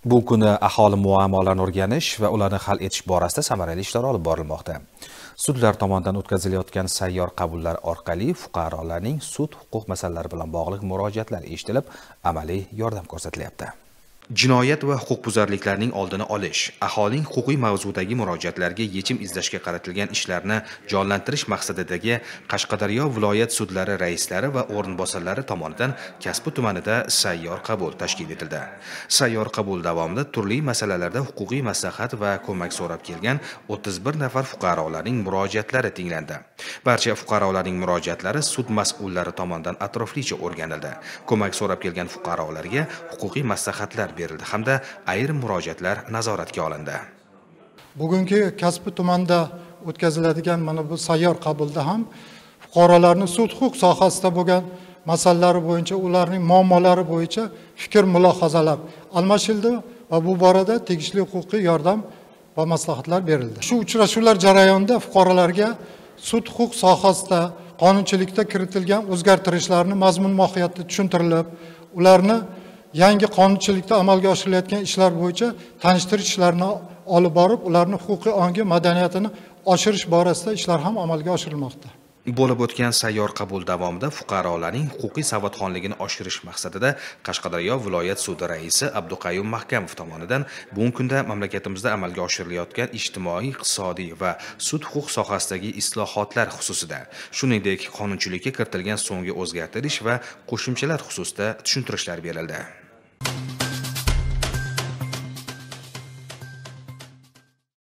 Bu kuni aholi muammolarini o'rganish va ularni hal etish borasida samarali ishlar olib borilmoqda. Sudlar tomonidan o'tkazilayotgan sayyor qabullar orqali fuqarolarning sud-huquq masalalari bilan bog'liq murojaatlari eshitilib, amaliy yordam ko'rsatilyapti. Jinoyat va huquqbuzarliklarning oldini olish, aholining huquqiy mavzudagi murojaatlariga yechim izlashga qaratilgan ishlarni jonlantirish maqsadidagi Qashqadaryo viloyat sudlari raislari va o'rinbosarlari tomonidan Kasbi tumanida sayyor qabul tashkil etildi. Sayyor qabul davomida turli masalalarda huquqiy maslahat va ko'mak so'rab kelgan 31 nafar fuqarolarning murojaatlari tinglandi. Barcha fuqarolarning murojaatlari sud mas'ullari tomonidan atroflicha o'rganildi. Ko'mak so'rab kelgan fuqarolarga huquqiy maslahatlar berildi hamda ayrim murojaatlar nazoratga olindi. Bugungi Kasbi tumanida o'tkaziladigan mana bu sayyor qabulda ham fuqarolarning sud-huquq sohasida bo'lgan masalalari bo'yicha, ularning muammolari bo'yicha fikr mulohazalar almashildi va bu borada tegishli huquqiy yordam va maslahatlar berildi. Shu uchrashuvlar jarayonida fuqarolarga sud-huquq sohasida qonunchilikda kiritilgan o'zgartirishlarni mazmun mohiyati tushuntirilib, ularni yangi qonunchilikda amalga oshirilayotgan ishlar bo'yicha tanishtirish ishlarini olib borib, ularni huquqiy ongi madaniyatini oshirish borasida ishlar ham amalga oshirilmoqda. Bo'lib o'tgan sayyor qabul davomida fuqarolarning huquqiy savodxonligini oshirish maqsadida Qashqadaryo viloyat sudi raisi Abduqayyum Mahkamov tomonidan bugungi kunda mamlakatimizda amalga oshirilayotgan ijtimoiy, iqtisodiy va sud-huquq sohasidagi islohotlar xususida, shuningdek, qonunchilikka kiritilgan so'nggi o'zgartirish va qo'shimchalar xususida tushuntirishlar berildi.